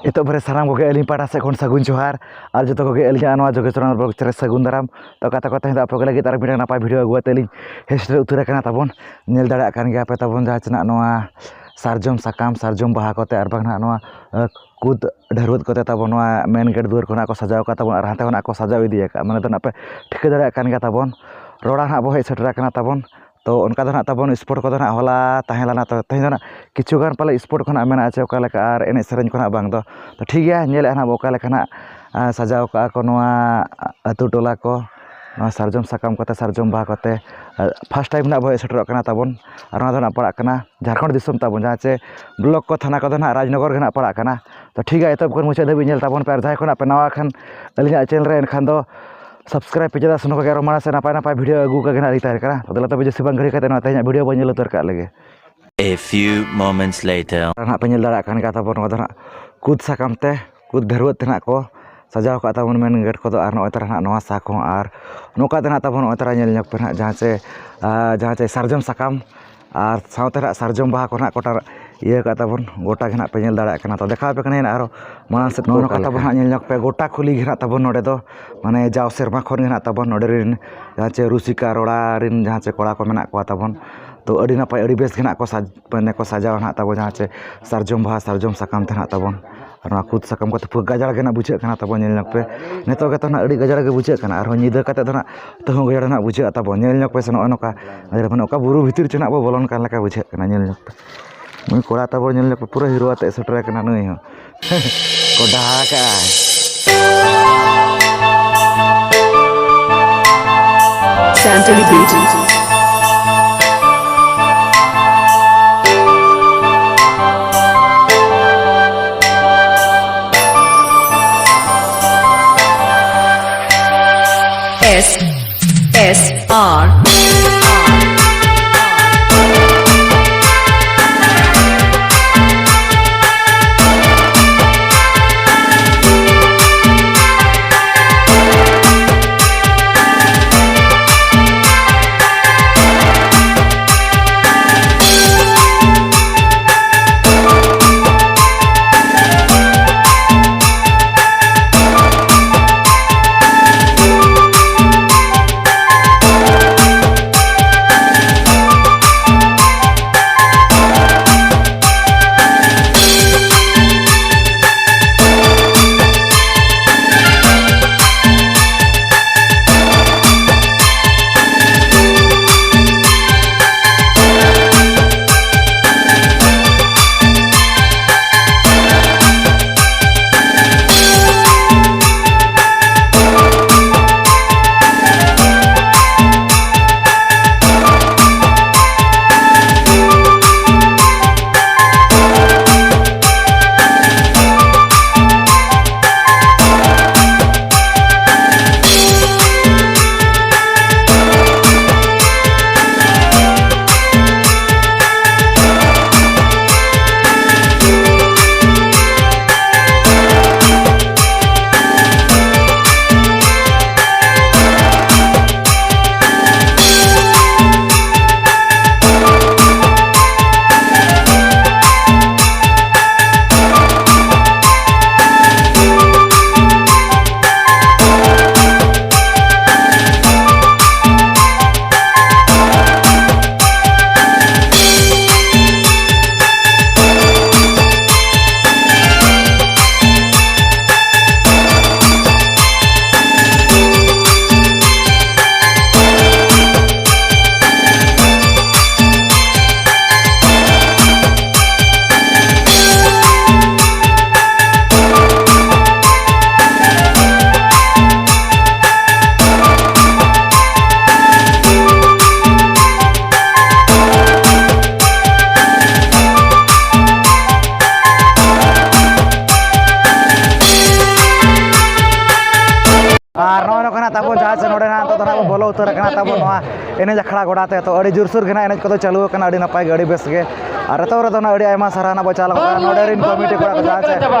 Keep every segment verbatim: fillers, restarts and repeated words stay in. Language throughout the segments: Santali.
ᱮᱛᱚᱦᱚᱵ ᱨᱮ ᱥᱟᱱᱟᱢ ᱠᱚᱜᱮ ᱟᱹᱞᱤᱧ ᱯᱟᱦᱴᱟ ᱥᱮᱫ ᱠᱷᱚᱱ ᱥᱟᱹᱜᱩᱱ ᱡᱚᱦᱟᱨ, ᱟᱨ ᱡᱚᱛᱚ ᱠᱚᱜᱮ ᱟᱹᱞᱤᱧᱟᱜ ᱱᱚᱣᱟ ᱡᱳᱜᱮᱥᱣᱚᱨ ᱵᱞᱚᱜ ᱪᱮᱱᱮᱞ ᱨᱮ ᱥᱟᱹᱜᱩᱱ ᱫᱟᱨᱟᱢ᱾ ᱛᱚ ᱜᱟᱛᱮ ᱠᱚ, ᱛᱮᱦᱮᱧ ᱫᱚ ᱟᱯᱮ ᱠᱚ ᱞᱟᱹᱜᱤᱫ ᱟᱨ ᱢᱤᱫᱴᱟᱝ ᱱᱟᱯᱟᱭ ᱵᱷᱤᱰᱤᱭᱳ ᱟᱹᱜᱩ ᱠᱟᱛᱮ ᱞᱤᱧ ᱦᱮᱡ ᱥᱮᱴᱮᱨ ᱩᱛᱟᱹᱨ ᱟᱠᱟᱱᱟ ᱛᱟᱵᱚᱱ᱾ ᱧᱮᱞ ᱫᱟᱲᱮᱭᱟᱜ ᱠᱟᱱ ᱜᱮᱭᱟ ᱯᱮ ᱛᱟᱵᱚᱱ ᱡᱟᱦᱟᱸ ᱪᱮᱱᱟᱜ ᱱᱚᱣᱟ ᱥᱟᱨᱡᱚᱢ ᱥᱟᱠᱟᱢ, ᱥᱟᱨᱡᱚᱢ ᱵᱟᱦᱟ ᱠᱚᱛᱮ ᱟᱨ ᱵᱟᱝ ᱱᱟᱦᱟᱜ ᱱᱚᱣᱟ, ᱟᱸ, ᱠᱩᱫ ᱰᱷᱟᱹᱨᱣᱟᱹᱜ ᱠᱚᱛᱮ ᱛᱟᱵᱚᱱ ᱱᱚᱣᱟ ᱢᱮᱱ ᱜᱮᱴ ᱫᱩᱣᱟᱹᱨ ᱠᱷᱚᱱᱟᱜ ᱠᱚ ᱥᱟᱡᱟᱣ ᱟᱠᱟᱫ ᱛᱟᱵᱚᱱ ᱟᱨ ᱦᱟᱱᱛᱮ ᱠᱷᱚᱱᱟᱜ ᱠᱚ ᱥᱟᱡᱟᱣ ᱤᱫᱤ ᱟᱠᱟᱫ᱾ ᱢᱟᱱᱮ ᱫᱚ ᱱᱟᱦᱟᱜ ᱯᱮ ᱴᱷᱤᱠᱟᱹ ᱫᱟᱲᱮᱭᱟᱜ ᱠᱟᱱ ᱜᱮᱭᱟ ᱛᱟᱵᱚᱱ, ᱨᱚᱲᱟ ᱱᱟᱦᱟᱜ ᱵᱚ ᱦᱮᱡ ᱥᱮᱴᱮᱨ ᱟᱠᱟᱱᱟ ᱛᱟᱵᱚᱱ᱾ ᱛᱚ ᱚᱱᱠᱟ ᱫᱚ ᱱᱟᱦᱟᱜ ᱛᱟᱵᱚᱱ ᱥᱯᱳᱨᱴ ᱠᱚᱫᱚ ᱱᱟᱦᱟᱜ ᱦᱚᱞᱟ ᱛᱟᱦᱮᱸ ᱞᱮᱱᱟ, ᱛᱚ ᱛᱮᱦᱮᱧ ᱫᱚ ᱱᱟᱦᱟᱜ ᱠᱤᱪᱷᱩ ᱜᱟᱱ ᱯᱟᱞᱮ ᱥᱯᱳᱨᱴ ᱠᱷᱚᱱᱟᱜ ᱢᱮᱱᱟᱜᱼᱟ ᱪᱮ ᱚᱠᱟ ᱞᱮᱠᱟ, ᱟᱨ ᱮᱱᱮᱡ ᱥᱮᱨᱮᱧ ᱠᱷᱚᱱᱟᱜ ᱵᱟᱝ ᱫᱚ᱾ ᱛᱚ ᱴᱷᱤᱠ ᱜᱮᱭᱟ, ᱧᱮᱞᱮᱫᱼᱟ ᱱᱟᱦᱟᱜ ᱵᱚ ᱚᱠᱟ ᱞᱮᱠᱟ ᱱᱟᱦᱟᱜ, ᱟᱸ, ᱥᱟᱡᱟᱣ ᱠᱟᱜᱼᱟ ᱠᱚ ᱱᱚᱣᱟ ᱟᱹᱛᱩ ᱴᱚᱞᱟ ᱠᱚ, ᱱᱚᱣᱟ ᱥᱟᱨᱡᱚᱢ ᱥᱟᱠᱟᱢ ᱠᱚᱛᱮ, ᱥᱟᱨᱡᱚᱢ ᱵᱟᱦᱟ ᱠᱚᱛᱮ᱾ ᱟᱸ, ᱯᱷᱟᱥᱴ ᱴᱟᱭᱤᱢ ᱱᱟᱦᱟᱜ ᱵᱚ ᱦᱮᱡ ᱥᱮᱴᱮᱨᱚᱜ ᱠᱟᱱᱟ ᱛᱟᱵᱚᱱ, ᱟᱨ ᱱᱚᱣᱟ ᱫᱚ ᱱᱟᱦᱟᱜ ᱯᱟᱲᱟᱜ ᱠᱟᱱᱟ ᱡᱷᱟᱲᱠᱷᱚᱸᱰ ᱫᱤᱥᱚᱢ ᱛᱟᱵᱚᱱ, ᱡᱟᱦᱟᱸ ᱪᱮ ᱵᱞᱚᱠ ᱠᱚ ᱛᱷᱟᱱᱟ ᱠᱚᱫᱚ ᱱᱟᱦᱟᱜ ᱨᱟᱡᱽᱱᱚᱜᱚᱨ ᱜᱮ ᱱᱟᱦᱟᱜ ᱯᱟᱲᱟᱜ ᱠᱟᱱᱟ᱾ ᱛᱚ ᱴᱷᱤᱠ ᱜᱮᱭᱟ, ᱮᱛᱚᱦᱚᱵ ᱠᱷᱚᱱ ᱢᱩᱪᱟᱹᱫ ᱫᱷᱟᱹᱵᱤᱡ ᱧᱮᱞ ᱛᱟᱵᱚᱱ ᱯᱮ, ᱟᱨ ᱡᱟᱦᱟᱸᱭ ᱠᱷᱚᱱᱟᱜ ᱯᱮ ᱱᱟᱣᱟ ᱠᱷᱟᱱ ᱟᱹᱞᱤᱧᱟᱜ ᱪᱮᱱᱮᱞ ᱨᱮ, ᱮᱱᱠᱷᱟᱱ ᱫᱚ ᱥᱟᱵᱥᱠᱨᱟᱭᱤᱵ ᱯᱮ, ᱪᱮᱫᱟᱜ ᱥᱮ ᱱᱚᱝᱠᱟ ᱜᱮ ᱟᱨᱚ ᱢᱟᱲᱟᱝ ᱥᱮᱫ ᱱᱟᱯᱟᱭ ᱱᱟᱯᱟᱭ ᱵᱷᱤᱰᱤᱭᱳ ᱟᱹᱜᱩ ᱠᱟᱜᱮ ᱱᱟᱦᱟᱜ ᱞᱤᱧ ᱛᱟᱦᱮᱱ ᱠᱟᱱᱟ᱾ ᱛᱚ ᱫᱮᱞᱟ ᱛᱚᱵᱮ ᱡᱟᱹᱥᱛᱤ ᱵᱟᱝ ᱜᱷᱟᱹᱲᱤ ᱠᱟᱛᱮ ᱱᱚᱣᱟ ᱛᱮᱦᱮᱧᱟᱜ ᱵᱷᱤᱰᱤᱭᱳ ᱵᱚᱱ ᱧᱮᱞ ᱩᱛᱟᱹᱨ ᱠᱟᱜ ᱞᱮᱜᱮ᱾ A few moments later. ᱟᱨ ᱱᱟᱦᱟᱜ ᱯᱮ ᱧᱮᱞ ᱫᱟᱲᱮᱭᱟᱜ ᱠᱟᱱ ᱜᱮᱭᱟ ᱛᱟᱵᱚᱱ, ᱱᱚᱣᱟ ᱫᱚ ᱱᱟᱦᱟᱜ ᱠᱩᱫ ᱥᱟᱠᱟᱢ ᱛᱮ, ᱠᱩᱫ ᱰᱷᱟᱹᱨᱣᱟᱹᱜ ᱛᱮ ᱱᱟᱦᱟᱜ ᱠᱚ ᱥᱟᱡᱟᱣ ᱠᱟᱜ ᱛᱟᱵᱚᱱ ᱢᱮᱱ ᱜᱮᱴ ᱠᱚᱫᱚ, ᱟᱨ ᱱᱚᱜᱼᱚᱭ ᱛᱟᱨᱟ ᱱᱟᱦᱟᱜ ᱱᱚᱣᱟ ᱥᱟᱠ ᱦᱚᱸ, ᱟᱨ ᱱᱚᱝᱠᱟ ᱛᱮ ᱱᱟᱦᱟᱜ ᱛᱟᱵᱚᱱ ᱱᱚᱜᱼᱚᱭ ᱛᱟᱨᱟ ᱧᱮᱞ ᱧᱚᱜ ᱯᱮ ᱱᱟᱦᱟᱜ ᱡᱟᱦᱟᱸ ᱪᱮ, ᱟᱸ, ᱡᱟᱦᱟᱸ ᱪᱮ ᱥᱟᱨᱡᱚᱢ ᱥᱟᱠᱟᱢ ᱟᱨ ᱥᱟᱶᱛᱮ ᱱᱟᱦᱟᱜ ᱥᱟᱨᱡᱚᱢ ᱵᱟᱦᱟ ᱠᱚ ᱱᱟᱦᱟᱜ ᱠᱚᱴᱟ ᱤᱭᱟᱹ ᱠᱟᱜ ᱛᱟᱵᱚᱱ, ᱜᱚᱴᱟ ᱜᱮ ᱱᱟᱦᱟᱜ ᱯᱮ ᱧᱮᱞ ᱫᱟᱲᱮᱭᱟᱜ ᱠᱟᱱᱟ᱾ ᱛᱚ ᱫᱮᱠᱷᱟᱣ ᱟᱯᱮ ᱠᱟᱹᱱᱟᱹᱧ ᱟᱨᱚ ᱢᱟᱲᱟᱝ ᱥᱮᱫ ᱱᱚᱜᱼᱚ ᱱᱚᱝᱠᱟ ᱛᱟᱵᱚᱱ ᱱᱟᱦᱟᱜ ᱧᱮᱞ ᱧᱚᱜ ᱯᱮ, ᱜᱚᱴᱟ ᱠᱩᱞᱦᱤ ᱜᱮ ᱱᱟᱦᱟᱜ ᱛᱟᱵᱚᱱ ᱱᱚᱰᱮ ᱫᱚ, ᱢᱟᱱᱮ ᱡᱟᱣ ᱥᱮᱨᱢᱟ ᱠᱷᱚᱱ ᱜᱮ ᱱᱟᱦᱟᱜ ᱛᱟᱵᱚᱱ ᱱᱚᱰᱮ ᱨᱮᱱ ᱡᱟᱦᱟᱸ ᱪᱮ ᱨᱩᱥᱤᱠᱟ ᱨᱚᱲᱟ ᱨᱮᱱ ᱡᱟᱦᱟᱸ ᱪᱮ ᱠᱚᱲᱟ ᱠᱚ ᱢᱮᱱᱟᱜ ᱠᱚᱣᱟ ᱛᱟᱵᱚᱱ, ᱛᱚ ᱟᱹᱰᱤ ᱱᱟᱯᱟᱭ, ᱟᱹᱰᱤ ᱵᱮᱥ ᱜᱮ ᱱᱟᱦᱟᱜ ᱠᱚ ᱥᱟᱡᱽ-, ᱢᱟᱱᱮ ᱠᱚ ᱥᱟᱡᱟᱣᱟ ᱱᱟᱦᱟᱜ ᱛᱟᱵᱚ ᱡᱟᱦᱟᱸ ᱪᱮ ᱥᱟᱨᱡᱚᱢ ᱵᱟᱦᱟ, ᱥᱟᱨᱡᱚᱢ ᱥᱟᱠᱟᱢ ᱛᱮ ᱱᱟᱦᱟᱜ ᱛᱟᱵᱚᱱ᱾ ᱟᱨ ᱱᱚᱣᱟ ᱠᱩᱫ ᱥᱟᱠᱟᱢ ᱠᱚᱛᱮ ᱯᱩᱨᱟᱹ ᱜᱟᱡᱟᱲ ᱜᱮ ᱱᱟᱦᱟᱜ ᱵᱩᱡᱷᱟᱹᱜ ᱠᱟᱱᱟ ᱛᱟᱵᱚᱱ, ᱧᱮᱞ ᱧᱚᱜ ᱯᱮ᱾ ᱱᱤᱛᱚᱜ ᱜᱮᱛᱚ ᱱᱟᱦᱟᱜ ᱟᱹᱰᱤ ᱜᱟᱡᱟᱲ ᱜᱮ ᱵᱩᱡᱷᱟᱹᱜ ᱠᱟᱱᱟ, ᱟᱨᱦᱚᱸ ᱧᱤᱫᱟᱹ ᱠᱟᱛᱮ ᱫᱚ ᱱᱟᱦᱟᱜ ᱛᱟᱹᱦᱩ ᱜᱟᱡᱟᱲ ᱱᱟᱦᱟᱜ ᱵᱩᱡᱷᱟᱹᱜᱼᱟ ᱛᱟᱵᱚᱱ᱾ ᱧᱮᱞ ᱧᱚᱜ ᱯᱮ ᱥᱮ, ᱱᱚᱜᱼᱚᱭ ᱱᱚᱝᱠᱟ, ᱢᱟᱱᱮ ᱚᱠᱟ ᱵᱩᱨᱩ ᱵᱷᱤᱛᱤᱨ ᱪᱚ ᱱᱟᱦᱟᱜ ᱵᱚ ᱵᱚᱞᱚᱱ ᱠᱟᱱ ᱞᱮᱠᱟ ᱵᱩᱡᱷᱟᱹᱜ ᱠᱟᱱᱟ᱾ ᱧᱮᱞ ᱧᱚᱜ ᱯᱮ, ᱱᱩᱭ ᱠᱚᱲᱟ ᱛᱟᱵᱚᱱ ᱧᱮᱞ ᱧᱚᱜ ᱯᱮ, ᱯᱩᱨᱟᱹ ᱦᱤᱨᱳ ᱟᱛᱮ ᱥᱮᱴᱮᱨ ᱟᱠᱟᱱᱟ ᱱᱩᱭ ᱦᱚᱸ᱾ ᱠᱚᱰᱟ ᱟᱠᱟᱜᱼᱟᱭ᱾ Santali Beat. S S R. ᱛᱟᱵᱚᱱ ᱡᱟᱦᱟᱸ ᱥᱮ ᱱᱚᱰᱮ ᱱᱟᱜ ᱱᱤᱛᱚᱜ ᱫᱚ ᱱᱟᱜ ᱵᱚᱱ ᱵᱚᱞᱚ ᱩᱛᱟᱹᱨ ᱟᱠᱟᱱᱟ ᱛᱟᱵᱚᱱ ᱱᱚᱣᱟ ᱮᱱᱮᱡ ᱟᱠᱷᱲᱟ ᱜᱚᱰᱟ ᱛᱮ᱾ ᱛᱚ, ᱟᱹᱰᱤ ᱡᱳᱨᱥᱳᱨ ᱜᱮ ᱱᱟᱜ ᱮᱱᱮᱡ ᱠᱚᱫᱚ ᱪᱟᱹᱞᱩ ᱟᱠᱟᱱᱟ, ᱟᱹᱰᱤ ᱱᱟᱯᱟᱭ ᱜᱮ, ᱟᱹᱰᱤ ᱵᱮᱥ ᱜᱮ᱾ ᱟᱨ ᱮᱛᱚᱦᱚᱵ ᱨᱮᱫᱚ ᱱᱟᱜ ᱟᱹᱰᱤ ᱟᱭᱢᱟ ᱥᱟᱨᱦᱟᱣ ᱱᱟᱜ ᱵᱚᱱ ᱪᱟᱞ ᱟᱠᱚ ᱠᱟᱱᱟ ᱱᱚᱰᱮ ᱨᱮᱱ ᱠᱚᱢᱤᱴᱤ ᱠᱚᱲᱟ ᱠᱚ ᱡᱟᱦᱟᱸ ᱥᱮ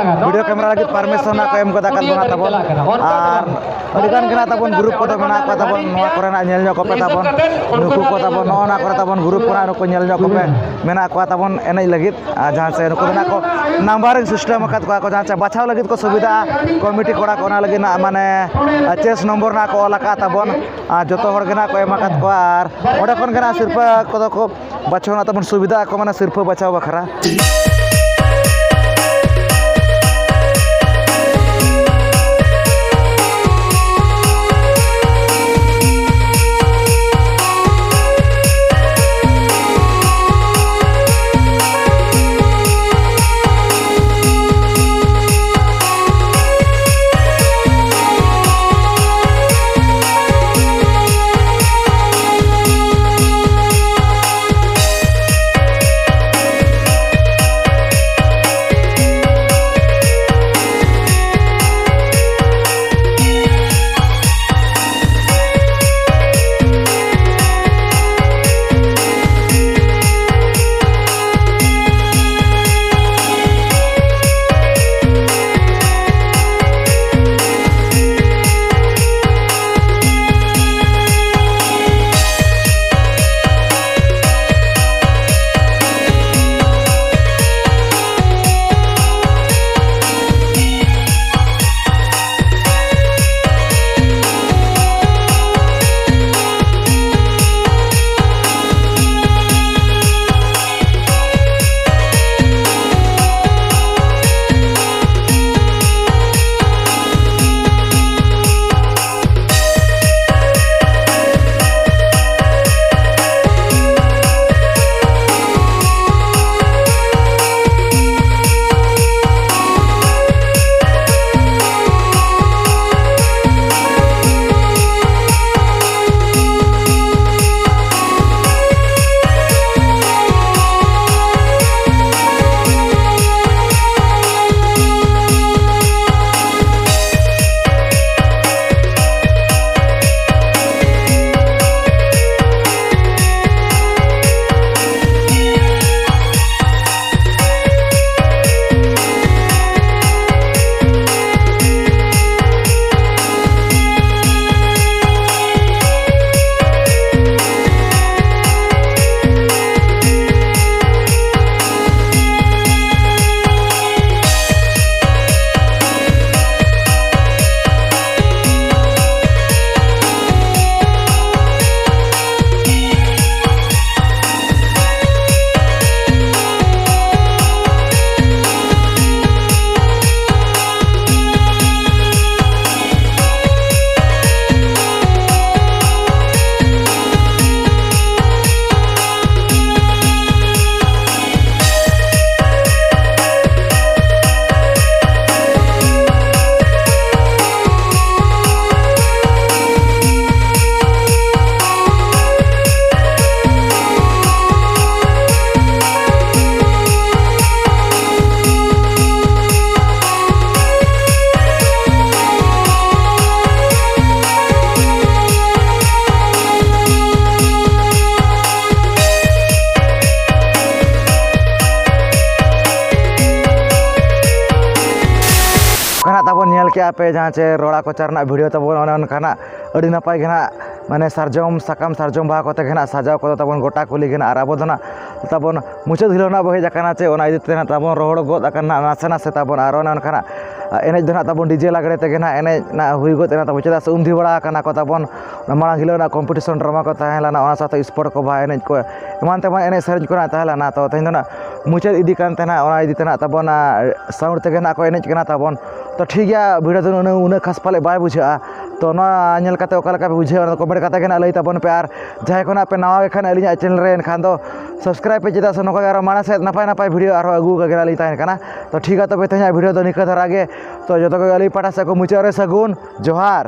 ᱵᱷᱤᱰᱤᱭᱳ ᱠᱮᱢᱮᱨᱟ ᱞᱟᱹᱜᱤᱫ ᱯᱟᱨᱢᱤᱥᱚᱱ ᱱᱟᱜ ᱠᱚ ᱮᱢ ᱠᱟᱫᱟ ᱠᱟᱫ ᱵᱚᱱᱟ ᱛᱟᱵᱚᱱ᱾ ᱟᱨ ᱟᱹᱰᱤ ᱜᱟᱱ ᱜᱮ ᱱᱟᱜ ᱛᱟᱵᱚᱱ ᱜᱨᱩᱯ ᱠᱚᱫᱚ ᱢᱮᱱᱟᱜ ᱠᱚᱣᱟ ᱛᱟᱵᱚᱱ, ᱱᱚᱣᱟ ᱠᱚᱨᱮ ᱱᱟᱜ ᱧᱮᱞ ᱧᱚᱜ ᱠᱚᱯᱮ ᱛᱟᱵᱚᱱ, ᱱᱩᱠᱩ ᱠᱚ ᱛᱟᱵᱚᱱ, ᱱᱚᱜᱼᱚ ᱱᱟ ᱠᱚᱨᱮ ᱛᱟᱵᱚᱱ ᱜᱨᱩᱯ ᱠᱚ ᱱᱟᱜ ᱱᱩᱠᱩ ᱧᱮᱞ ᱧᱚᱜ ᱠᱚᱯᱮ, ᱢᱮᱱᱟᱜ ᱠᱚᱣᱟ ᱛᱟᱵᱚᱱ ᱮᱱᱮᱡ ᱞᱟᱹᱜᱤᱫ᱾ ᱟᱨ ᱡᱟᱦᱟᱸ ᱥᱮ ᱱᱩᱠᱩ ᱫᱚ ᱱᱟᱜ ᱠᱚ ᱱᱟᱢᱵᱟᱨᱤᱝ ᱥᱤᱥᱴᱮᱢ ᱟᱠᱟᱫ ᱠᱚᱣᱟ ᱠᱚ, ᱡᱟᱦᱟᱸ ᱥᱮ ᱵᱟᱪᱷᱟᱣ ᱞᱟᱹᱜᱤᱫ ᱠᱚ ᱥᱩᱵᱤᱫᱷᱟᱜᱼᱟ ᱠᱚᱢᱤᱴᱤ ᱠᱚᱲᱟ ᱠᱚ, ᱚᱱᱟ ᱞᱟᱹᱜᱤᱫ ᱱᱟᱜ ᱢᱟᱱᱮ ᱪᱮᱥ ᱱᱚᱢᱵᱚᱨ ᱱᱟᱜ ᱠᱚ ᱚᱞ ᱟᱠᱟᱫ ᱛᱟᱵᱚᱱ᱾ ᱟᱨ ᱡᱚᱛᱚ ᱦᱚᱲ ᱜᱮ ᱱᱟᱜ ᱠᱚ ᱮᱢ ᱟᱠᱟᱫ ᱠᱚᱣᱟ, ᱟᱨ ᱚᱸᱰᱮ ᱠᱷᱚᱱ ᱜᱮ ᱱᱟᱜ ᱥᱤᱨᱯᱟᱹ ᱠᱚᱫᱚ ᱠᱚ ᱵᱟᱪᱷᱟᱣ ᱱᱟᱜ ᱛᱟᱵᱚᱱ, ᱥᱩᱵᱤᱫᱷᱟ ᱟᱠᱚ ᱢᱟᱱᱮ ᱥᱤᱨᱯᱟᱹ ᱵᱟᱪᱷᱟᱣ ᱵᱟᱠᱷᱨᱟ᱾ ᱧᱮᱞ ᱠᱮᱜᱼᱟ ᱯᱮ ᱡᱟᱦᱟᱸ ᱪᱮ ᱨᱚᱲᱟ ᱠᱚᱪᱟ ᱨᱮᱱᱟᱜ ᱵᱷᱤᱰᱤᱭᱳ ᱛᱟᱵᱚᱱ, ᱚᱱᱮ ᱚᱱᱠᱟᱱᱟᱜ ᱟᱹᱰᱤ ᱱᱟᱯᱟᱭ ᱜᱮ ᱱᱟᱦᱟᱜ, ᱢᱟᱱᱮ ᱥᱟᱨᱡᱚᱢ ᱥᱟᱠᱟᱢ, ᱥᱟᱨᱡᱚᱢ ᱵᱟᱦᱟ ᱠᱚᱛᱮ ᱜᱮ ᱱᱟᱦᱟᱜ ᱥᱟᱡᱟᱣ ᱠᱚᱫᱚ ᱛᱟᱵᱚᱱ ᱜᱚᱴᱟ ᱠᱩᱞᱦᱤ ᱜᱮ ᱱᱟᱦᱟᱜ᱾ ᱟᱨ ᱟᱵᱚ ᱫᱚ ᱱᱟᱦᱟᱜ ᱛᱟᱵᱚᱱ ᱢᱩᱪᱟᱹᱫ ᱦᱤᱞᱳᱜ ᱱᱟᱦᱟᱜ ᱵᱚ ᱦᱮᱡ ᱟᱠᱟᱱᱟ ᱪᱮ, ᱚᱱᱟ ᱤᱫᱤ ᱛᱮ ᱱᱟᱦᱟᱜ ᱛᱟᱵᱚᱱ ᱨᱚᱦᱚᱲ ᱜᱚᱫ ᱟᱠᱟᱱᱟ ᱱᱟᱦᱟᱜ ᱱᱟᱥᱮ ᱱᱟᱥᱮ ᱛᱟᱵᱚᱱ᱾ ᱟᱨ ᱚᱱᱮ ᱚᱱᱠᱟᱱᱟᱜ ᱮᱱᱮᱡ ᱫᱚ ᱱᱟᱦᱟᱜ ᱛᱟᱵᱚᱱ ᱰᱤᱡᱮ ᱞᱟᱜᱽᱲᱮ ᱛᱮᱜᱮ ᱱᱟᱦᱟᱜ ᱮᱱᱮᱡ ᱱᱟᱦᱟᱜ ᱦᱩᱭ ᱜᱚᱫ ᱮᱱᱟ ᱛᱟᱵᱚᱱ, ᱪᱮᱫᱟᱜ ᱥᱮ ᱩᱢ ᱫᱷᱤ ᱵᱟᱲᱟ ᱟᱠᱟᱱᱟ ᱠᱚ ᱛᱟᱵᱚᱱ, ᱢᱟᱲᱟᱝ ᱦᱤᱞᱳᱜ ᱱᱟᱦᱟᱜ ᱠᱚᱢᱯᱤᱴᱤᱥᱚᱱ ᱰᱨᱟᱢᱟ ᱠᱚ ᱛᱟᱦᱮᱸ ᱞᱮᱱᱟ, ᱚᱱᱟ ᱥᱟᱶᱛᱮ ᱥᱯᱳᱨᱴ ᱠᱚ, ᱵᱟᱦᱟ ᱮᱱᱮᱡ ᱠᱚ, ᱮᱢᱟᱱ ᱛᱮᱢᱟᱱ ᱮᱱᱮᱡ ᱥᱮᱨᱮᱧ ᱠᱚ ᱱᱟᱦᱟᱜ ᱛᱟᱦᱮᱸ ᱞᱮᱱᱟ᱾ ᱛᱚ ᱛᱮᱦᱮᱧ ᱫᱚ ᱱᱟᱦᱟᱜ ᱢᱩᱪᱟᱹᱫ ᱤᱫᱤ ᱠᱟᱱ ᱛᱟᱦᱮᱱᱟ, ᱚᱱᱟ ᱤᱫᱤ ᱛᱮ ᱱᱟᱦᱟᱜ ᱛᱟᱵᱚᱱ ᱥᱟᱣᱩᱱᱰ ᱛᱮᱜᱮ ᱱᱟᱦᱟᱜ ᱠᱚ ᱮᱱᱮᱡ ᱠᱟᱱᱟ ᱛᱟᱵᱚᱱ᱾ ᱛᱚ ᱴᱷᱤᱠ ᱜᱮᱭᱟ, ᱵᱷᱤᱰᱤᱭᱳ ᱫᱚ ᱩᱱᱟᱹᱜ, ᱩᱱᱟᱹᱜ ᱠᱷᱟᱥ ᱯᱟᱞᱮ ᱵᱟᱭ ᱵᱩᱡᱷᱟᱹᱜᱼᱟ᱾ ᱛᱚ ᱱᱚᱣᱟ ᱧᱮᱞ ᱠᱟᱛᱮ ᱚᱠᱟ ᱞᱮᱠᱟ ᱯᱮ ᱵᱩᱡᱷᱟᱹᱣᱟ, ᱚᱱᱟ ᱫᱚ ᱠᱚᱢᱮᱱᱴ ᱠᱟᱛᱮ ᱜᱮ ᱱᱟᱦᱟᱜ ᱞᱟᱹᱭ ᱛᱟᱵᱚᱱ ᱯᱮ᱾ ᱟᱨ ᱡᱟᱦᱟᱸᱭ ᱠᱷᱚᱱᱟᱜ ᱯᱮ ᱱᱟᱣᱟ ᱜᱮ ᱠᱷᱟᱱ ᱟᱹᱞᱤᱧᱟᱜ ᱪᱮᱱᱮᱞ ᱨᱮ, ᱮᱱᱠᱷᱟᱱ ᱫᱚ ᱥᱟᱵᱥᱠᱨᱟᱭᱤᱵᱽ ᱯᱮ, ᱪᱮᱫᱟᱜ ᱥᱮ ᱱᱚᱝᱠᱟ ᱜᱮ ᱟᱨᱚ ᱢᱟᱲᱟᱝ ᱥᱮᱫ ᱱᱟᱯᱟᱭ ᱱᱟᱯᱟᱭ ᱵᱷᱤᱰᱤᱭᱳ ᱟᱨᱦᱚᱸ ᱟᱹᱜᱩ ᱠᱟᱜᱮ ᱞᱤᱧ ᱛᱟᱦᱮᱱ ᱠᱟᱱᱟ᱾ ᱛᱚ ᱴᱷᱤᱠ ᱜᱮᱭᱟ, ᱛᱚᱵᱮ ᱛᱮᱦᱮᱧᱟᱜ ᱵᱷᱤᱰᱤᱭᱳ ᱫᱚ ᱱᱤᱝᱠᱟᱹ ᱫᱷᱟᱨᱟ ᱜᱮ᱾ ᱛᱚ ᱡᱚᱛᱚ ᱠᱚᱜᱮ ᱟᱹᱞᱤᱧ ᱯᱟᱦᱴᱟ ᱥᱮᱫ ᱠᱷᱚᱱ ᱢᱩᱪᱟᱹᱫ ᱨᱮ ᱥᱟᱹᱜᱩᱱ ᱡᱚᱦᱟᱨ᱾